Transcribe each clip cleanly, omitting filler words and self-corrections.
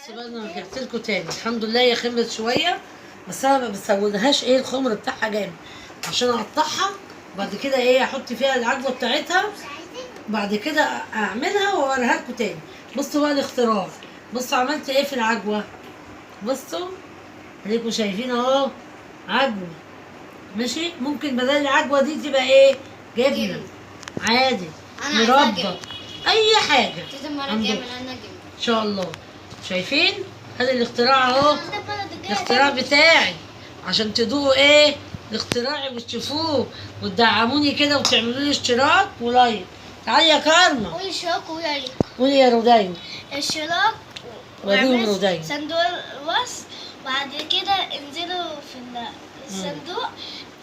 بصوا بقى انا رجعت لكم تاني الحمد لله، هي خمرت شوية، بس انا ما بسودهاش. ايه الخمر بتاعها جامد عشان اقطعها، وبعد كده ايه احط فيها العجوه بتاعتها، بعد كده اعملها واوريها لكم تاني. بصوا بقى الاختراع، بصوا عملت ايه في العجوه. بصوا اديكم شايفين اهو عجوه، ماشي. ممكن بدل العجوه دي تبقى ايه؟ جبنه عادي، أنا عايزاها مربى، جبنة. اي حاجة تيتا المرة عندكم. الجاية اعملها لنا جبنة ان شاء الله. شايفين هذا الاختراع اهو، الاختراع بتاعي عشان تدوقوا ايه الاختراع وتشوفوه وتدعموني كده وتعملوا لي اشتراك و like. تعالي يا كارما قولي اشتراك وقولي عليك قولي يا رودين، اشتراك وريهم واعملوا رودين. صندوق الوصف، وبعد كده انزلوا في الصندوق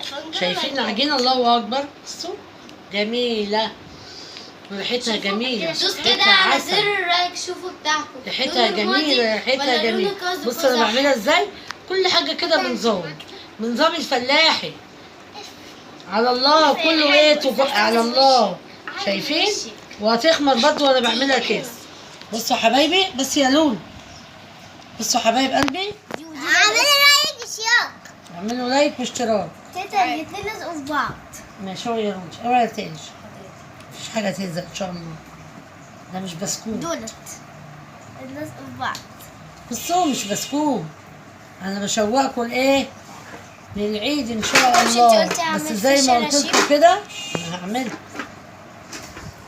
فنجان شايفين لايكات. العجينة؟ الله اكبر، بصوا جميلة وريحتها جميلة، دوس كده ريحتها على عسل. زر ال like، شوفوا بتاعكم ريحتها لونه رمادي جميلة، ريحتها ولا لونه جميلة. قوس بصوا انا قزح؟ بعملها ازاي، كل حاجة كده بنظام، بنظام الفلاحي على الله، كله ايه على الله. شايفين؟ وهتخمر برضو وانا بعملها كده. بصوا حبايبي، بس يا لون، بصوا حبايب قلبي، اعملي like اشتراك. اعملوا like واشتراك. تيتا الاتنين لزقوا في بعض. ماشي هو يا رونش، اوعي تقلش، مفيش حاجة تلزق ان شاء الله، ده مش بسكوت. دولت لزقوا في بعض. بصوا مش بسكوت، انا بشوقكم لايه؟ للعيد ان شاء مش انتي الله. قلتي بس اعمل زي ما في قلت لكم شراشيب؟ كده انا هعملها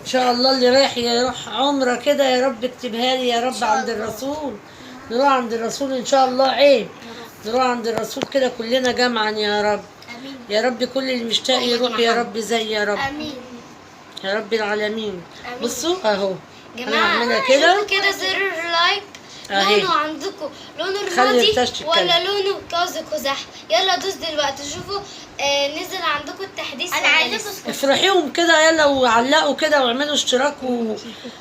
ان شاء الله. اللي رايح يروح عمره كده يا رب اكتبها لي يا رب عند الرسول، نروح عند الرسول ان شاء الله، عيب نروح عند الرسول كده كلنا جمعا يا رب. امين. يا رب كل اللي مشتاق يروح يا رب زي يا رب. امين. يا رب العالمين. آمين. بصوا اهو انا جماعة هعملها كده شوفوا كده زر ال like أهي. لونه عندكم لونه خلي رمادي التاش تتكلم. ولا لونه قوس قزح؟ يلا دوس دلوقتي شوفوا نزل عندكم التحديث انا ولا عايزاكم لسه. افرحيهم كده يلا، وعلقوا كده واعملوا اشتراك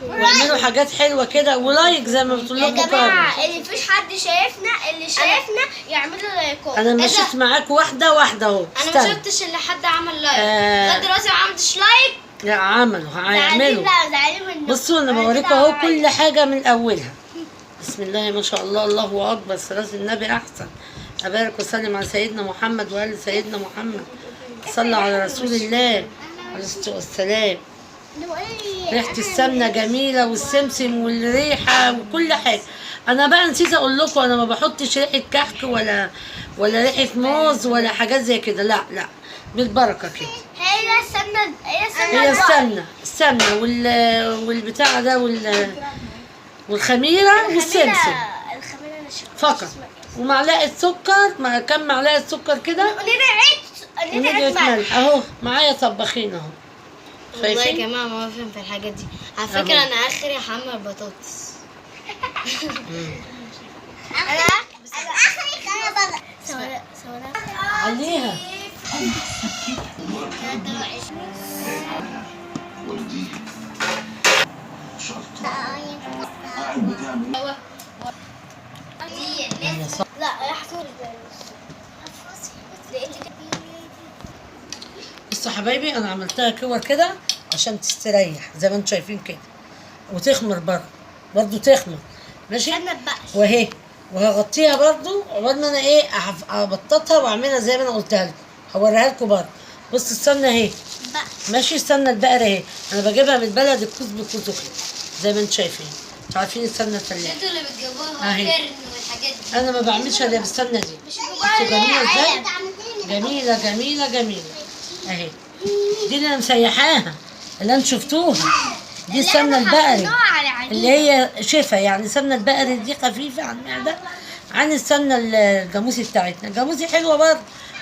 واعملوا حاجات حلوة كده و like زي ما بتقول يا لكم كارما. جماعة اللي مفيش حد شايفنا، اللي شايفنا يعملوا لايكات. انا مشيت معاك واحدة واحدة اهو. انا ما استنى. شفتش ان حد عمل like لغاية دلوقتي ما عملتش like. لا عملوا، هيعملوا. لا زعلانين منه. بصوا انا بوريكم اهو كل حاجة من اولها. بسم الله ما شاء الله، الله اكبر، صلاة النبي احسن. ابارك وسلم على سيدنا محمد وال سيدنا محمد، صلى على رسول الله عليه الصلاة والسلام. ريحه السمنة جميلة والسمسم والريحه وكل حاجة. انا بقى نسيت اقول لكم، انا ما بحطش ريحه كحك ولا ريحه موز ولا حاجات زي كده، لا لا، بالبركة كده. هي السمنة، هي السمنة. هي السمنة، السمنة والبتاع ده والخميره والسمسم الخميرة انا شفت فقط، ومعلقة سكر، مع كم معلقه سكر كده، وندعت وندعة ملح. ملح اهو. معايا طباخين اهو، والله يا شايفين؟ جماعة ما بفهم في الحاجات دي على أهو. فكرة، انا اخري احمر بطاطس. انا اخري انا بقى سورا سورا عليها. والدي شرط قاعد بتعمل لا راح صور. بصوا حبايبي انا عملتها كور كده عشان تستريح زي ما انتم شايفين كده، وتخمر برضه، برضه تخمر ماشي. واهي وهغطيها برضو عقبال ما انا ايه ابططها واعملها زي ما انا قلتها لكم، هوريها لكم برضه. بصوا السمنة اهي ماشي، السمنة البقرة اهي، انا بجيبها من البلد الكوز بكوزه كده زي ما انتم شايفين. انتوا عارفين السمنة الفلاحة انتوا اللي بتجيبوها أهي. كرن والحاجات دي. انا ما بعملش الا بالسمنه دي. بصوا جميلة ازاي، جميلة جميلة جميلة اهي. دي اللي انا مسيحاها اللي انتوا شفتوها دي السمنة البقري اللي هي شفا، يعني سمنه البقري دي خفيفة على المعدة عن السمنة الجاموسي بتاعتنا. الجاموسي حلوة برضه،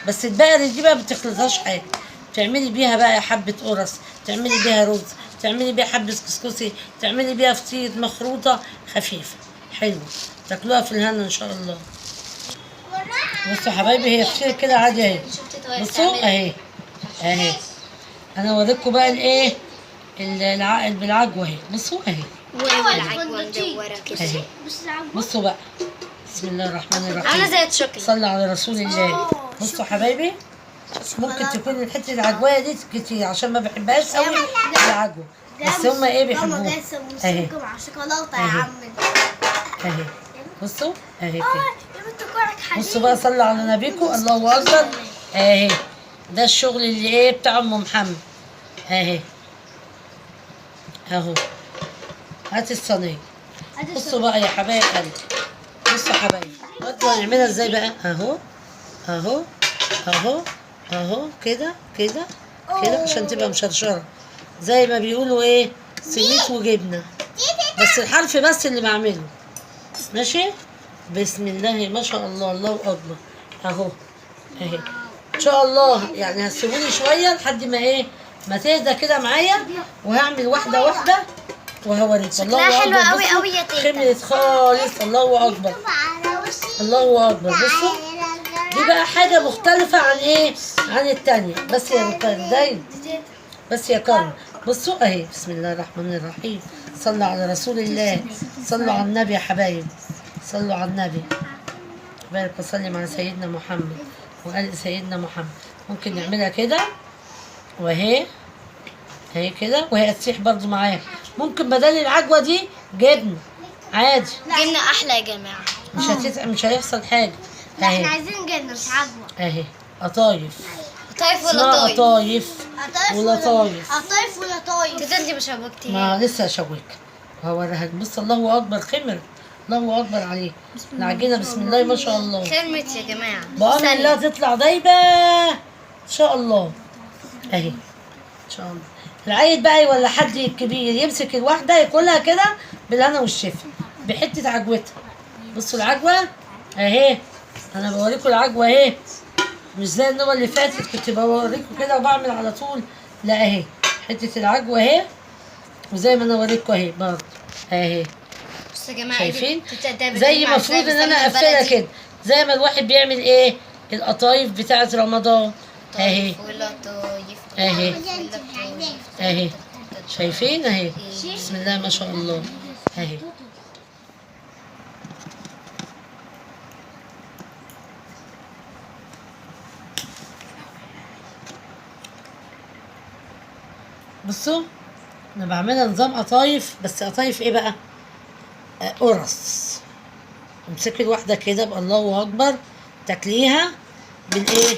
بس البقري دي بقى بتخلطهاش حاجة، تعملي بيها بقى حبه قرص، تعملي بيها رز، تعملي بيها حبه كسكسي، تعملي بيها فطير مخروطه خفيفة حلوة، تاكلوها في الهنا ان شاء الله. بصوا حبايبي هي فطير كده عادي اهي. شفت طريقة بصوا تعملها. اهي اهي، انا اوريكم بقى الايه العقل بالعجوه اهي. بصوا اهي والعجوة مدورة كده اهي. بصوا بقى، بسم الله الرحمن عاملة الرحيم، زي الشوكليت. صلى على رسول الله. بصوا حبايبي ممكن تكون حتة العجوايه دي كتير عشان ما بحبهاش قوي العجوه، بس هما ايه بيحبوها اهي مع شوكولاتة يا أهي. عم. اهي. بصوا اهي كده. يا بنت كوعك حديد. بصوا بقى، صلوا على نبيكم، الله اكبر. اهي ده الشغل اللي ايه بتاع ام محمد اهي اهو. هات الصينية. بصوا بقى يا حبايب قلبي، بصوا حبايبي برضه هنعملها ازاي بقى. اهو اهو اهو اهو كده كده كده عشان تبقى مشرشره زي ما بيقولوا ايه، سميت وجبنه، بس الحرف بس اللي بعمله. ماشي، بسم الله ما شاء الله، الله اكبر. اهو اهي ان شاء الله. يعني هتسيبوني شوية لحد ما ايه، ما تهدى كده معايا، وهعمل واحدة واحدة وهوريكم. شكلها الله حلو اكبر. قوي بصوا، قوي يا تيتا. خمرت خالص، الله اكبر الله اكبر. بصوا دي بقى حاجة مختلفة عن ايه، عن التانية. بس يا كرم، بس يا كرم. بصوا اهي، بسم الله الرحمن الرحيم، صلوا على رسول الله، صلوا على النبي يا حبايب، صلوا على النبي، بارك وسلم على سيدنا محمد وآل سيدنا محمد. ممكن نعملها كده وهي اهي كده، وهي هتسيح برضو معايا. ممكن بدل العجوه دي جبنه عادي، جبنه احلى يا جماعة، مش هيحصل حاجة. لا احنا اهي عايزين جبنه مش عجوه. اهي قطايف، قطايف ولا اسمها طايف؟ قطايف ولطايف. قطايف ولا طايف. تيتا انت مش شبكتيها. ما لسه هشوك وهوريها لك. بص الله اكبر، خمر، الله اكبر عليه العجينة، بسم الله ما شاء الله. خمرت يا جماعة، بأمر الله تطلع دايبه ان شاء الله. اهي ان شاء الله. العيل بقى ولا حد الكبير يمسك الواحدة ياكلها كده بالهنا والشفا بحته عجوتها. بصوا العجوه اهي، انا بوريكم العجوه اهي، مش زي النوبة اللي فاتت كنت بوريكم كده وبعمل على طول. لا اهي حتة العجوه اهي، وزي ما انا اوريكم اهي برضه اهي. بصوا يا جماعة شايفين زي المفروض ان انا اقفلها كده زي ما الواحد بيعمل ايه القطايف بتاعه رمضان اهي اهي اهي. شايفين اهي، بسم الله ما شاء الله اهي. بصوا انا بعملها نظام قطايف، بس قطايف ايه بقى؟ قرص. امسكي الواحدة كده بالله اكبر، تاكليها بالايه؟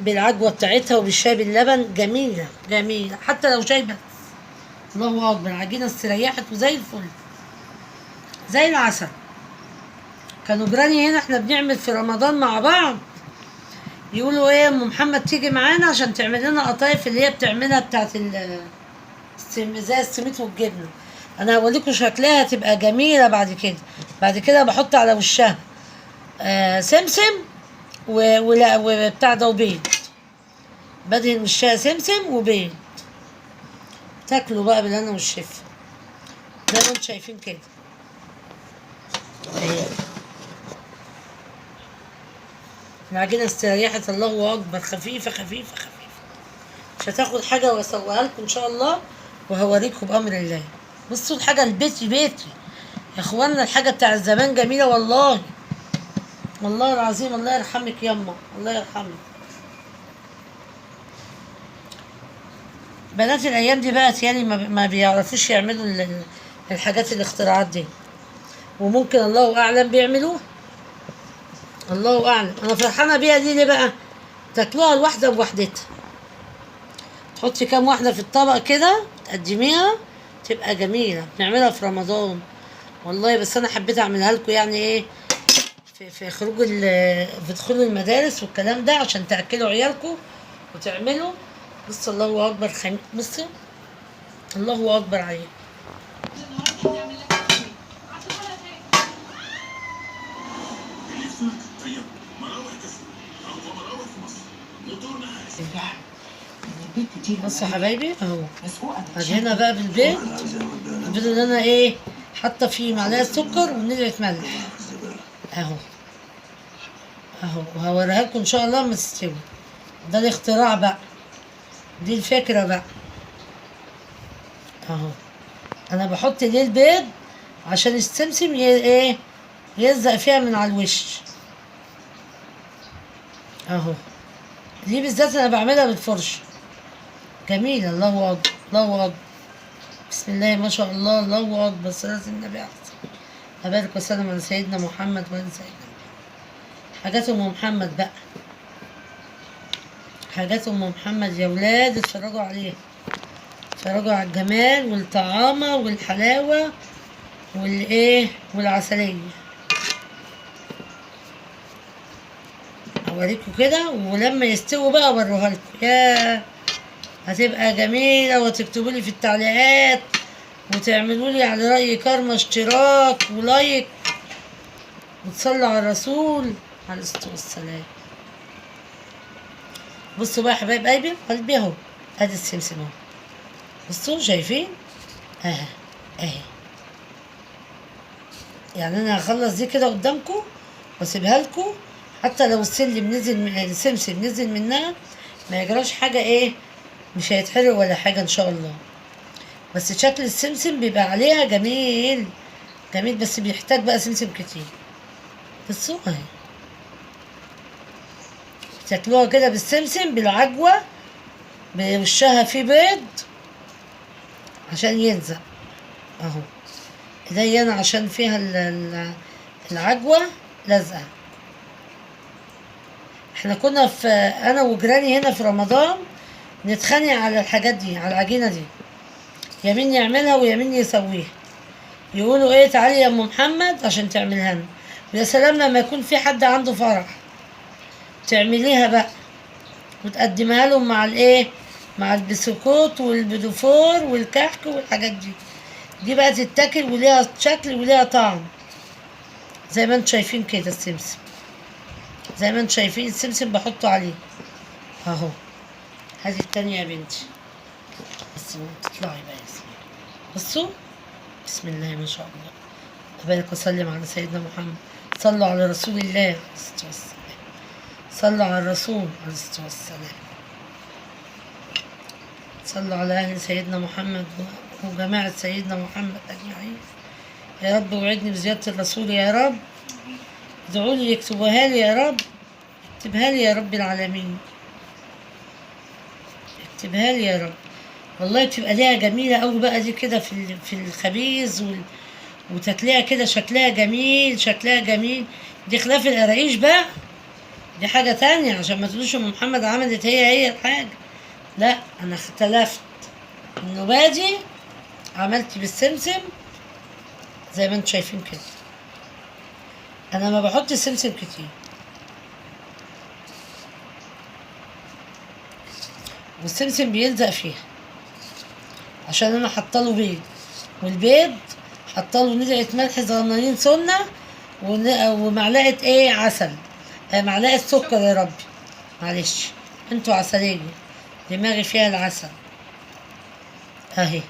بالعجوه بتاعتها وبالشاي باللبن. جميلة جميلة حتى لو شاي بس. الله اكبر، العجينة استريحت وزي الفل زي العسل. كانوا جيراني هنا، احنا بنعمل في رمضان مع بعض، يقولوا ايه ام محمد تيجي معانا عشان تعمل لنا قطايف اللي هي بتعملها بتاعت زي السميت والجبنه. انا هوريكم شكلها تبقى جميلة بعد كده. بعد كده بحط على وشها سمسم وبتاع ده وبيض، بدهن وشها سمسم وبيض، تاكلوا بقى بالهنا والشفا زي ما انتم شايفين كده اهي. العجينة استريحت، الله اكبر، خفيفة خفيفة خفيفة، مش هتاخد حاجة، واسويها لكم ان شاء الله وهوريكم بامر الله. بصوا الحاجة البيتي بيتي يا اخوانا، الحاجة بتاع زمان جميلة والله، والله العظيم. الله يرحمك يما، الله يرحمك. بنات الايام دي بقت يعني ما بيعرفوش يعملوا الحاجات الاختراعات دي، وممكن الله اعلم بيعملوها، الله اعلم. انا فرحانة بيها دي ليه بقى؟ تاكلوها الواحدة بوحدتها، تحطي كام واحدة في الطبق كده تقدميها تبقى جميلة. بنعملها في رمضان والله، بس انا حبيت اعملها لكم يعني ايه في خروج في دخول المدارس والكلام ده، عشان تاكلوا عيالكم وتعملوا. بصوا الله اكبر، بصوا الله اكبر عليه. بصوا يا حبايبي اهو، هنا بقى بالبيض، البيض اللي انا ايه حاطه فيه معلقه سكر ونزلة ملح اهو اهو، وهوريها لكم ان شاء الله لما تستوي. ده الاختراع بقى، دي الفكرة بقى اهو. انا بحط ليه البيض عشان السمسم ايه يلزق فيها من على الوش اهو. دي بالذات انا بعملها بالفرشه جميلة. الله اكبر الله اكبر، بسم الله ما شاء الله، الله اكبر، صلاة النبي احسن. أبارك وسلم على سيدنا محمد وعلى سيدنا محمد. حاجات أم محمد بقى، حاجات أم محمد يا ولاد، اتفرجوا عليها، اتفرجوا على الجمال والطعامة والحلاوة والايه والعسلية. اوريكم كده، ولما يستووا بقى اوريها لكم، يا هتبقى جميلة. وتكتبوا لي في التعليقات وتعملوا لي على رأي كارما اشتراك ولايك، وتصلوا على الرسول عليه الصلاة والسلام. بصوا بقى يا حبايب قلبي، قلبي اهو، ادي السمسم اهو، بصوا شايفين اهي اهي. يعني انا هخلص دي كده قدامكم واسيبها لكم، حتى لو السلم نزل، السمسم نزل منها ما يجراش حاجة، ايه مش هيتحرق ولا حاجة ان شاء الله. بس شكل السمسم بيبقى عليها جميل جميل، بس بيحتاج بقى سمسم كتير. بصوا اهي، تاكلوها كده بالسمسم بالعجوه، بوشها فيه بيض عشان يلزق اهو. ايديا انا عشان فيها العجوه لازقه. احنا كنا في انا وجيراني هنا في رمضان نتخانق على الحاجات دي، على العجينة دي، يمين يعملها ويمين يسويها، يقولوا ايه تعالي يا ام محمد عشان تعملها لنا. ويا سلام لما يكون في حد عنده فرح تعمليها بقى وتقدمها لهم مع الايه، مع البسكوت والبيدوفور والكحك والحاجات دي. دي بقى تتاكل وليها شكل وليها طعم زي ما انتم شايفين كده. السمسم زي ما انتم شايفين، السمسم بحطه عليه اهو. هذه التانية يا بنتي، بس تطلعي بقى يا ياسمين. بصوا بسم الله ما شاء الله، تبارك وسلم على سيدنا محمد. صلوا على رسول الله عليه الصلاة والسلام، صلوا على الرسول عليه الصلاة والسلام، صلوا على أهل سيدنا محمد وجماعة سيدنا محمد أجمعين. يا رب وعدني بزيارة الرسول يا رب، ادعوا لي يكتبوها لي يا رب، اكتبها لي يا رب العالمين، اكتبها لي يا رب. والله بتبقى ليها جميلة أوي بقى دي كده في الخبيز وتاكليها كده شكلها جميل، شكلها جميل. دي خلاف القراقيش بقى، دي حاجة تانية، عشان ما تقولوش أم محمد عملت هي الحاجة. لا أنا اختلفت. النبادي عملت بالسمسم زي ما انتم شايفين كده. أنا ما بحط سمسم كتير، والسمسم بيلزق فيها عشان انا حاطه بيض، والبيض حاطه له نزعه ملح صغننين سنة ومعلقة ايه عسل، معلقه سكر. يا ربي معلش انتوا عسلية، دماغي فيها العسل اهي.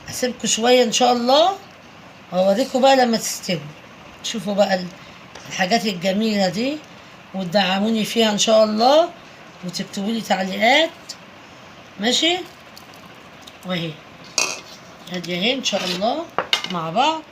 هسيبكم شوية ان شاء الله واوريكم بقى لما تستوي، شوفوا بقى الحاجات الجميلة دي وتدعموني فيها ان شاء الله، وتكتبوا لي تعليقات ماشي. وهي ادي اهي ان شاء الله مع بعض.